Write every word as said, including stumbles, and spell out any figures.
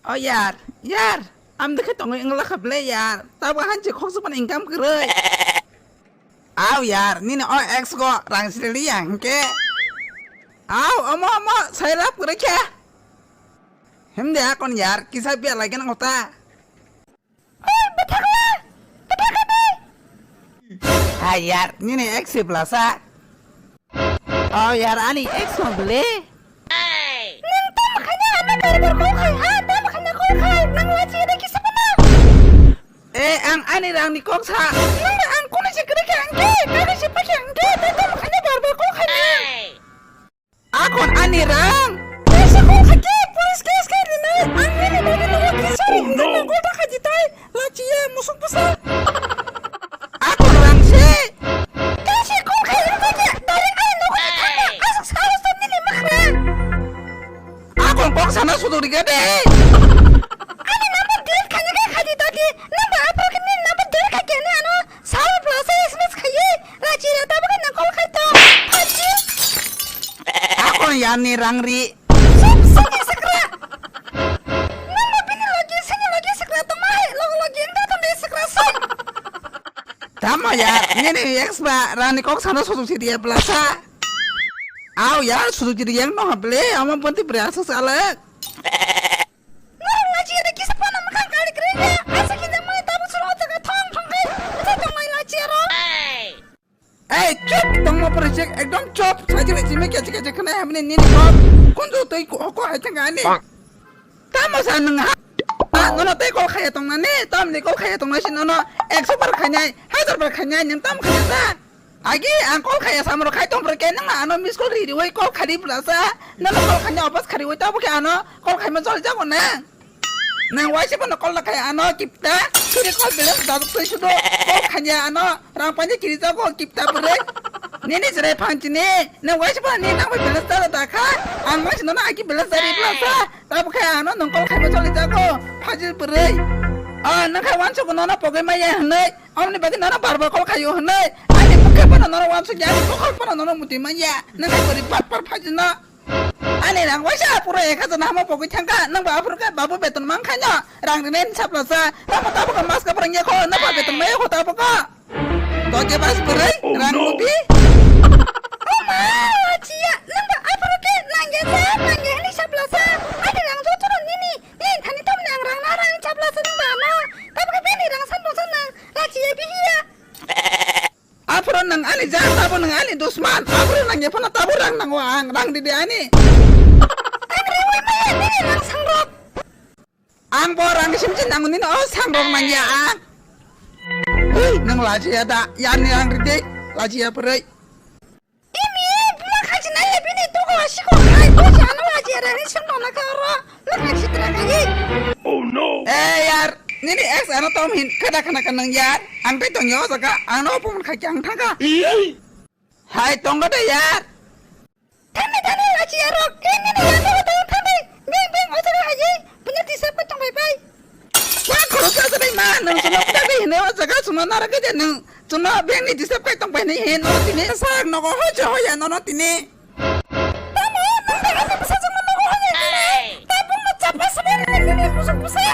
O yar, yar, amdikhe tongwi wngla kha ble yar. Tabuk hanchi khoksa phano income kwrwi. Aw yar, nini o ex go rang sirili ya hwnkhe. Aw, omo, omo, sai rap kwrwi khe. Himde akon yar, kisa biya lagi nang ota. Oi, bwthakla, bwthakla di. Hai yar, nini ex si blasa. Oh yar, ani ex no bwle. Nwng tamo khaina ano bar bar call khai ha, tamo khaina call khai, nwng lachi da kisa pano. Eh, ang ani rang ni kok sa. Nwng ang kono se kre khe ang ke, kare se pa khe ang ke, tamo khaina bar bar call khai. Akon ani rang. Kaisa kok hakhe police case khe rinai. Ang nini logi logi kisa rinai nang gota khaji tai. Lachiya musuk bwsa. Akon rang se. Kaisa kok khai rinai khe direct ani nogo thangma. Aswk sahos to nini makhra. Akon kok sana suduri gade. Ani number delete khaina khe khaji tati. Number apor khe nini number delete khaikhe ani ano. Sal plus S M S khaiwi, rachi rata bwkha nang call khai to. Phaji. Akon yani rangri. Sub sani sakra. Namo bini logi sani logi sakra to mai, logo logi enda to de sakra sub. Tamo ya, nini ex ba rani kok sana sujuk si dia blasa. Aw ya, sujuk si dia no hable, ama bonti bre asus alak. Norok lachi ada kisa phano mwkhang kari kwrwi ya. Asa kisa mai tabuk suro o jaga thong thong khai. Bwsai tong mai lachi aro. Ei, chup! Tongma pore chek, ekdom chup! Saji lai chimi kechi kechi khnai hamni nini kok. Kunju tei ko ko hai thang ani. Tamo sa nang ha? Ah, nono tei kol khaya tong nani, tam ni kol khaya tong nasi nono ekso bar khainai, hajar bar khainai, nang tam khaya ta? Agi ang kol khaya samro khai tong pore ke nang ano miss call ri ri wai kol khari pura sa. Nono kol khanya opas khari wai tabo ke ano kol khaima jol jago nang. Nang waisa phano call khlai ano kipta, kiri call balance daduk twi sudo. Call khanya ano rang panja kiri jago kipta bwrwi. Nini chwrai phan chini, nang waisa phano ni nang bai balance dada dakha. Ang waisa nono aki balance dari blasa. Tabo khe ano nang call khaima choli jago, phajil bwrwi. Ah, nang kha wansugo nono pogwi maya hwnwi. Amni bagwi nono bar bar call khaio hwnwi. Ani bukhe phano nono wansukya, ani bukhak phano nono muti maya. Nang kha bwrwi bar bar phajil no. Ani rang waisa aphuru ek hajar nahamo pogwi thangkha, nang ba aphuru khe babu beton mankhaino, rang rinai ni saplasa, tamo tabukha maska phrwngya kho, nang ba beton maya kho tabukha. Doje bas bwrwi, rang lubi. O ma, lachiya, nang ba aphuru khe nangya sa, nangya hwnwi saplasa, ani rang jotono nini, nini thani tamo nang rang na rang saplasa nang ba ano, tabukha bini rang saplasa nang, lachiya bihiya. Aphuru nwng ani jat, abo nwng ani dusman. Aphuru nang ephano tabuk rang nango ang, rang didi ani. Ang rangwi maya nini rang sangrok. Ang bo rang simsi nango nini o sangrok nangya ang. Hei, nwng lajiya da, yani rang didi, lajiya bwrwi. Imi, buma khachi nai bini tugo asiko khai, bo jano lajiya rang ni sung nona ka oro. Mwkhang sitra khahi. Oh no! Eh, yar, nini ex ano tom hin khada khana ka nang yar. Ang tei tongya o jaga, ang no opomon khai kyang thangka. Hai, tongka de yar. Thani thani lachi yaro, ke nini yar no tong thani. Bing bing o jaga haji, punya disap ko tong bai bai. Wa khoro sa sa dai ma, nang suno ta dai hine o jaga suno nara ke de nang. Suno bing ni disap kai tong bai ni hin no tini. Sak no ko ho jo ho ya no no tini. Tamo, nang bai ani bwsajwkno nogo hwnwi nini? Tabukno chapla swbai rwnai nini musuk bwsa.